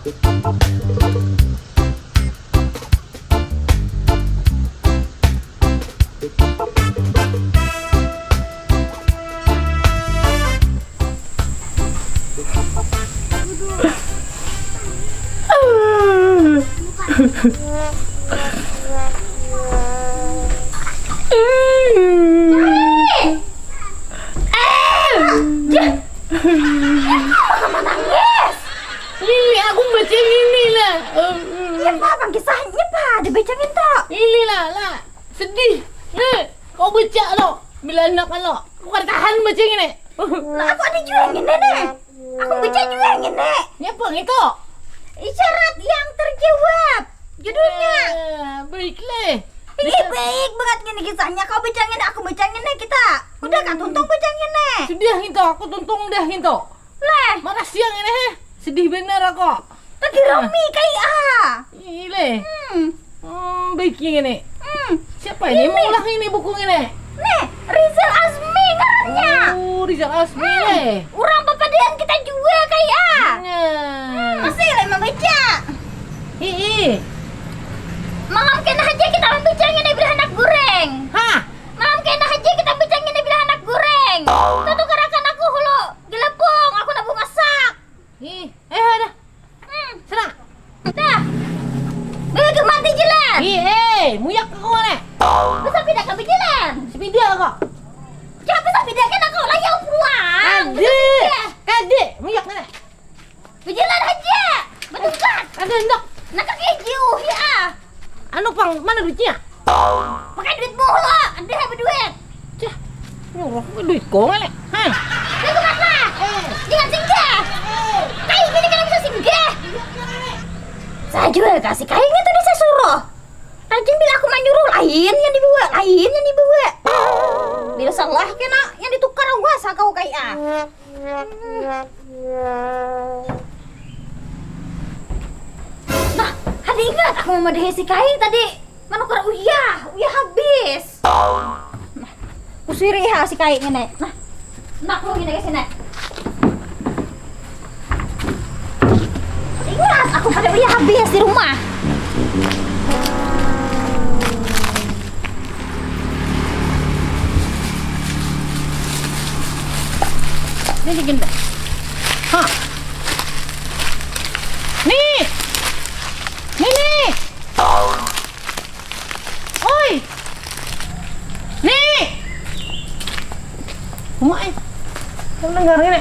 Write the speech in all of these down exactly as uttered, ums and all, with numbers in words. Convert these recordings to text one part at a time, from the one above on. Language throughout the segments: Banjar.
Jah. Kenapa menangis? Lili, aku baca ini lah. Nyapa, apa kisahnya, Pa? Ada baca nginto. Ini lah, lah. Sedih. Nih, kau baca lo. Bila anak lo. Aku kada tahan baca ini. Lah, aku ada jua yang ini, nih. Aku baca jua yang ini. Nyapa nginto? Isyarat yang terjawab. Judulnya. Eh, baiklah. Ih, baik banget gini kisahnya. Kau baca ngini, aku baca ngini kita. Udah kan, tuntung baca ngini. Sudah nginto, aku tuntung dah nginto. Leh. Mana siang ini, heh? Sedih bener aku. Lagi rami kayak ah. Ih, leh. Hmm. Hmm, baik yang ini. Hmm. Siapa ini mau ulah ini buku ini? Nih, Rizal Azmi ngarannya. Oh, Rizal Azmi, leh. Urang papadian kita jua kayak ah. Nah. Hmm, masih leh membaca. Ih, ih. Malam kena aja kita membaca ngini bila handak goreng. Hah? Malam kena aja kita membaca ngini bila handak goreng. Tutukarakan aku hulu gelepung, aku nak bemasak. Ih, eh, ada. Hmm. Sana. Dah. Bagi mati jalan. Ih, eh, muyak aku mana? Bersepeda ke jalan. Sepeda kok. Jangan bersepeda kan aku layau pulang. Ada. Bersepeda. Kade, muyak mana? Berjalan aja. Bertungkat. Ada hendak. Nak kaki jauh ya. Anu pang, mana duitnya? Pakai duit mulu. Ada yang berduit. Cah, nyuruh ke duit kau ngalek. Hah? Lagu apa? Eh. Jangan singgah. Eh. Kayak gini kan bisa singgah. Saya juga kasih kainnya tadi saya suruh. Rajin bila aku manyuruh lain yang dibawa, lain yang dibawa. Bila salah kena yang ditukar awas kau kayak ah. Nah, ada ingat aku memadahi si Kai tadi menukar uyah, uyah habis. Nah, kusiri ha si Kai ngene. Nah, nak lu ngene ke sini. Ingat, aku pada uyah habis di rumah. Ini gini. Hah. Nih. Nih, nih. Oi. Nih. Uma eh. Kamu dengar ini?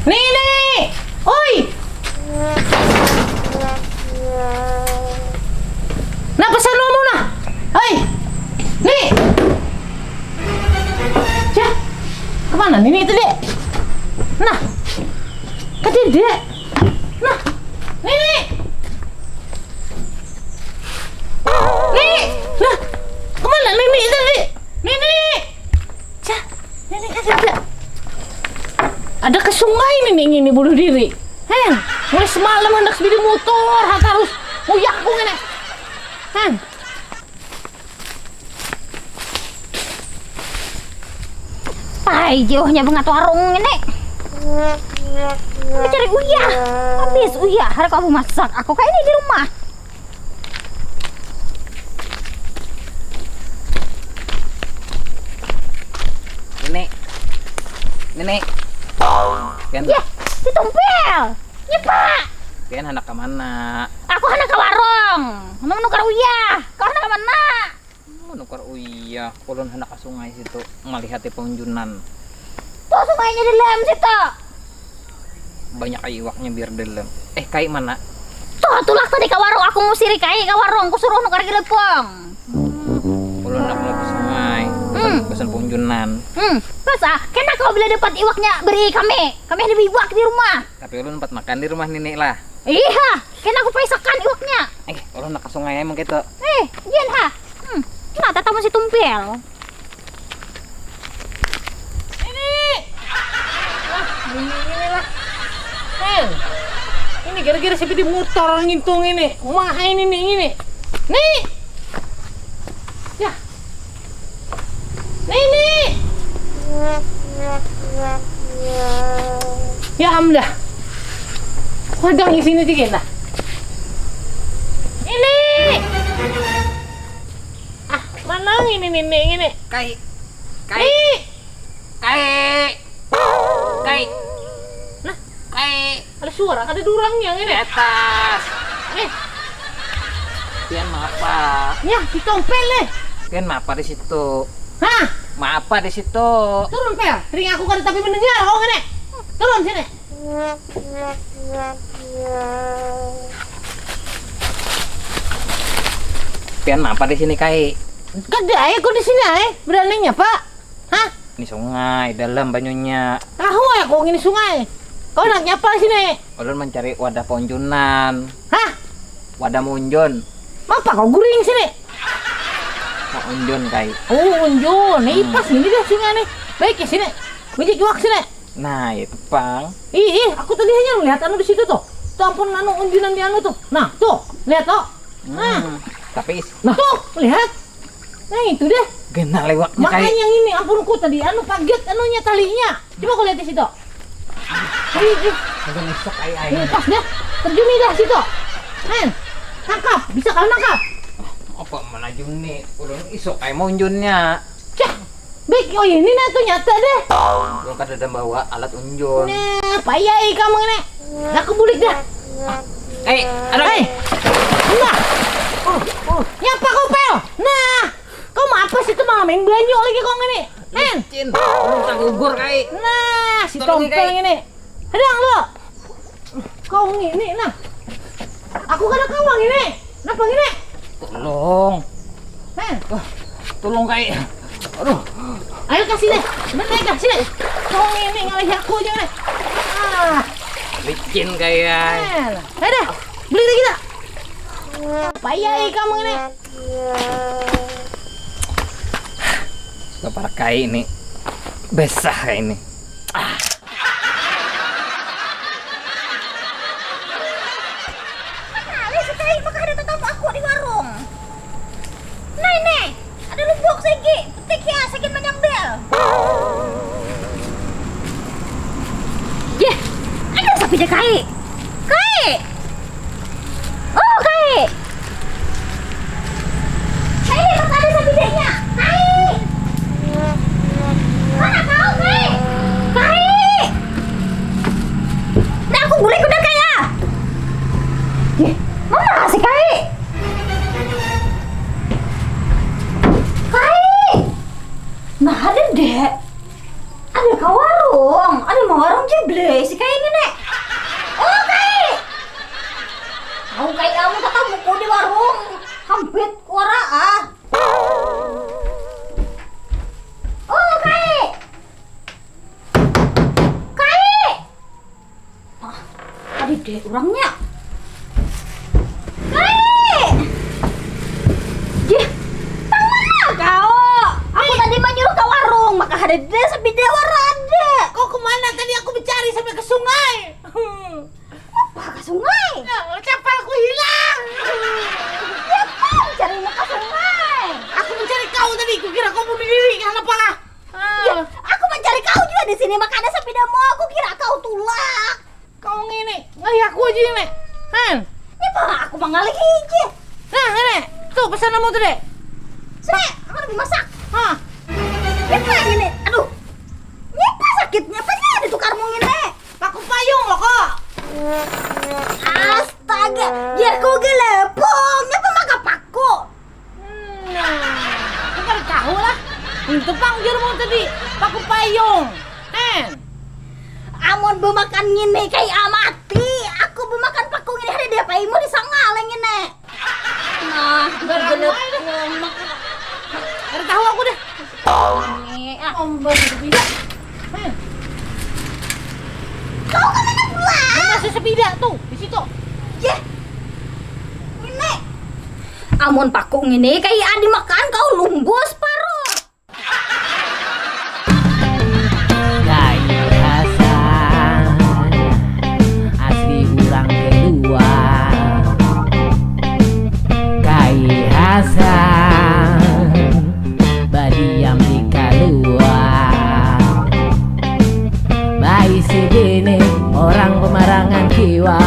Nih, nih. Oi. Nah, pesan lu nah. Hei. Nih. Cah. Kemana nih itu, Dek? Nah. Tadi, Dek. Nah. Nih, nih. Nih. Nah. Kemana Nini tadi? Nini. Cah, Nini ada. Ada ke sungai Nini ini bunuh diri. Hen, mulai semalam hendak sepeda motor, ha, terus uyak aku ngene. Hen. Pai jauhnya bangat warung ini. Mencari uyah. Habis uyah, hari kamu masak. Aku kayak ini di rumah. Nini. Nini. Kan? Ya, si Tumpil. Nyepa. Kan hendak ke mana? Aku hendak ke warung. Mau menukar uyah. Kau hendak ke mana? Menukar uyah. Ulun hendak ke sungai situ. Melihat di pengunjunan. Tuh sungainya dalam situ. Banyak ai iwaknya biar dalam. Eh, kai mana? Tuh, tulak tadi ke warung. Aku ngusiri kai ke warung. Ku suruh nukar gelepong. Ulun nak ke sungai. Hmm. Pesan punjunan. Hmm. Pas ah, kena kau bila dapat iwaknya beri kami. Kami ada iwak di rumah. Tapi ulun dapat makan di rumah nini lah. Iya, kena aku paisakan iwaknya. Eh, ulun nak ke sungai emang gitu. Eh, jen ha. Hmm. Nah, tatamu si Tumpil. Ini. Ini lah. Eh. Ini gara-gara siapa di motor ngintung ini. Wah, ini nih ini. Nih. Ya. Nih, nih. Ya, am dah. Pegang di sini dikit nah. Ini. Ah, mana ini nenek ini? Kai. Kai. Ih. Kai. Kai. Nah, Kai. Ada suara, ada durangnya ini. Di atas. Eh. Pian maapa? Ya, si tompel nih. Pian maapa di situ? Hah? Maapa di situ? Turun pel, ring aku kada tapi mendengar kau ini. Turun sini. Pian maapa di sini, Kai? Kada ai, aku di sini ai. Beraninya, Pak. Hah? Ini sungai, dalam banyunya. Tahu ai aku ini sungai. Kau nak nyapa sini? Ulun mencari wadah paunjunan. Hah? Wadah maunjun. Apa kau guring sini? Maunjun, Kai. Oh, unjun. Nih, hmm, pas ini deh sungai nih. Baik ya sini. Mijik juak sini. Nah, itu pang. Ih, ih, aku tadi hanya melihat anu di situ tuh. Tuh ampun anu unjunan di anu tuh. Nah, tuh, lihat tuh. Nah. Hmm, tapi is- Nah. Tuh, lihat. Nah, itu deh. Genah lewatnya, Kai. Makanya ini ampun ku tadi anu paget anunya talinya. Coba kau lihat di situ. Ih, ih. Ada ngesek ai ai. Ini pas deh. Terjun dah situ. Hen. Tangkap, bisa kau nangkap? Apa mana juni? Ulun isuk ai maunjunnya. Cah, baik, oh ini nah tuh nyata deh. Ulun kada ada bawa alat unjun. Nah, payah ikam ini. Dah aku bulik dah. Eh, ada. Hei. Nah. Oh, oh. Nyapa kau pel? Nah. Kau mau apa sih tuh malah main banyu lagi kau ini? Men. Cin, ulun tagugur, Kai. Nah, si tompel ini. Hadang lo. Kau ngini nah. Aku kada kawa ngini. Napa ngini? Tolong. Heh. Wah, tolong, Kai. Aduh. Ayo kasih deh. Bener kasih deh. Kau ngini ngalih aku aja deh. Ah. Licin kayak. Ayo dah. Beli lagi dah. Payah kamu ngini. Baparak Kai ini. Besah Kai ini. Ah. Kenali sekali maka ada tetamu aku di warung. Nah ini, ada lubuk segi, petik ya, segi menyambel. Yeh, ada sapi deh Kai. Kai. Oh, Kai. Kai, lihat ada sabidanya. Kai. Mana kau, Kai? Kai. Nah, aku boleh kuda Kai ya. Ih, mana si Kai? Kai. Nah, ada dek. Ada ka warung, ada ma warung je beli si Kai ngini. Oh, Kai. Tahu Kai kamu tatamuku di warung. Hampit kuara ah. Oh, Kai. Kai. Hah, ada deh urangnya. Kai! Jih, tang mana kau? Aku tadi manyuruh ka warung, maka ada deh sapida wara ada. Kau kemana tadi? Aku mencari sampai ke sungai. Apa ke sungai? Ya, capalku hilang. Siapa mencarimu ke sungai? Aku mencari kau tadi, kukira kau bunuh diri, kenapa lah? Ya, aku mencari kau juga di sini, maka ada sepidamu, aku kira kau tulak. Kau ngini, ngalih aku aja ini. Han. Ini apa aku mangalihi aja. Nah, ini. Tuh pesananmu tadi. Sini, aku lebih masak. Hah. Ini apa ini? Aduh. Ini apa sakitnya? Apa ini ada tukarmu ini? Paku payung loh kok. Astaga, ya kau gelepong. Ini apa maka paku? Nah, aku kada tahu lah. Itu pang ujarmu tadi, paku payung. Hen. Amun bemakan ngini kaya mati, aku bemakan paku ngini hari dia paimu di sangal yang ngini. Nah, itu bener. Kada tahu aku deh. Ini ah. Ombo sepeda. Hen. Kau kemana pulang? Masih sepeda tuh di situ. Yeh. Ini. Amun paku ngini kaya adi makan kau lumbus parut. Kai Hasan asli urang keluar. Kai Hasan badiam di kaluar. Baisi bini orang pemarangan kiwa.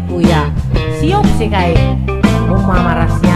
Uya, siok sih kai. Uma marasi